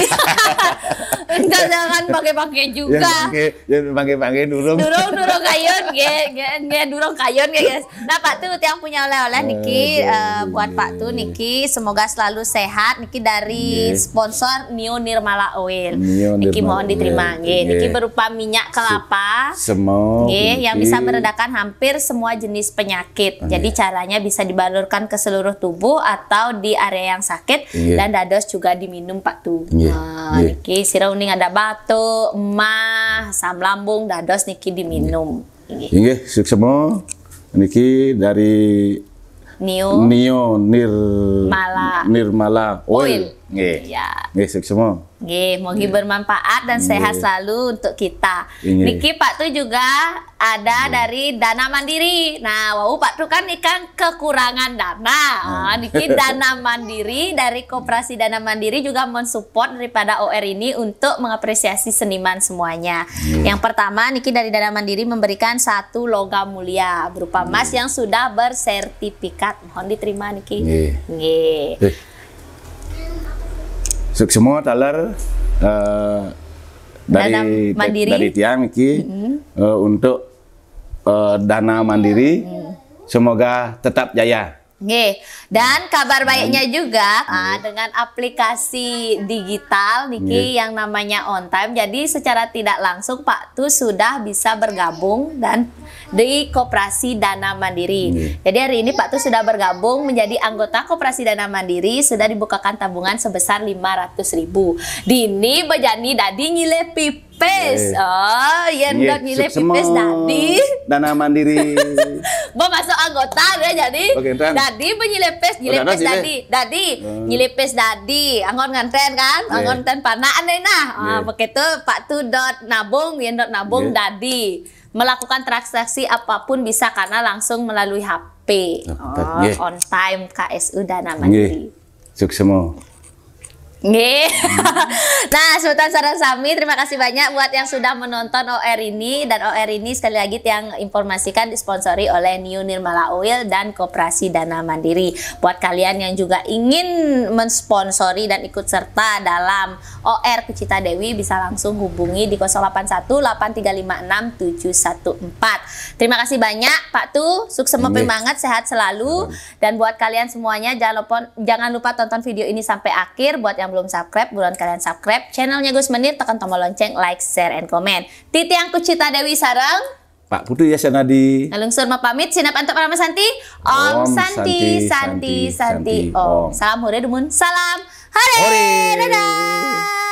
Enggak, jangan pakai-pakai juga. Ya, pakai, ya, pakai, pakai durung. Durung, durung kayun, nggih, nggih, nggih, durung kayun, nggih, guys. Nah, Pak Tu, tiang punya oleh-oleh niki Aduh, eh, buat Pak Tu nggih. Niki, semoga selalu sehat. Niki dari Nggih. Sponsor Neo Nirmala Oil. Neo Niki Nirmala mohon diterima, Oil. nggih. Niki Nggih. Berupa minyak kelapa. Semua Nggih, yang niki. Bisa meredakan hampir semua jenis penyakit. Jadi Nggih. Caranya bisa dibalurkan ke seluruh tubuh atau di area yang sakit Nggih. Dan dados juga diminum, Pak Tu. Nggih, Ah, nggih. Niki sira uning ada batuk, emah, asam lambung, dados niki diminum. Nggih. Inggih, suksma. Niki dari Neo. Neo Nirmala. Nirmala Oil. Oil. Nggih. Ya. Nggih, suksma. Nggih, mogi bermanfaat dan sehat Nggih. Selalu untuk kita. Inggih. Niki Pak Tu juga ada dari Dana Mandiri. Nah, wau Pak Tu kan ikan kekurangan dana. Ah, niki Dana Mandiri dari Koperasi Dana Mandiri juga mensupport daripada O R ini untuk mengapresiasi seniman semuanya. Yang pertama niki dari Dana Mandiri memberikan satu logam mulia berupa emas yang sudah bersertifikat. Mohon diterima niki. Nggih. Nggih. Eh. Suksma taler eh, Dari Dana Mandiri. Dari tiang iki, eh, untuk eh, Dana Mandiri, semoga tetap jaya. Nggih. Dan kabar baiknya juga, ah, dengan aplikasi digital niki yang namanya On Time. Jadi secara tidak langsung Pak Tu sudah bisa bergabung dan di Koperasi Dana Mandiri. Jadi hari ini Pak Tu sudah bergabung menjadi anggota Koperasi Dana Mandiri, sudah dibukakan tabungan sebesar lima ratus ribu. Dini bejani dadi nyilih pipis. Oh, yen Nggih, dot nyilih suksema pipis dadi. Dana Mandiri. Bo masuk anggota dia jadi. Oke, enten. Dadi penyilih pis, nyilih Udah ada pis sih, dadi. Dadi nyilih pis dadi. Anggon nganten kan? Nggih. Anggon nganten panaan deh nah. Ah, Nggih. Begitu Pak Tu dot nabung, yen dot nabung Nggih. dadi. Melakukan transaksi apapun bisa karena langsung melalui H P. Oh, Oh, nggih. On Time K S U Dana Mandiri. Nggih. Suksema. Nggih. Nah, sebutan sareng sami, terima kasih banyak buat yang sudah menonton O R ini. Dan O R ini sekali lagi yang informasikan disponsori oleh New Nirmala Oil dan Koperasi Dana Mandiri. Buat kalian yang juga ingin mensponsori dan ikut serta dalam O R Kucita Dewi, bisa langsung hubungi di kosong delapan satu delapan tiga lima enam tujuh satu empat. Terima kasih banyak Pak Tu, suksema Nggih. Semangat, sehat selalu. Dan buat kalian semuanya, jangan lupa, jangan lupa tonton video ini sampai akhir. Buat yang belum subscribe, buruan kalian subscribe channelnya Gus Menir, tekan tombol lonceng, like, share, and comment. Titiang Kucita Dewi sareng Pak Putu Yasanadi. Ngalungsur mapamit, sinep antuk Parama Santi. Om, Om Santi, Santi, Santi, Santi, Om. Om. Salam hore dumun. Salam hore. Hore. Dadah.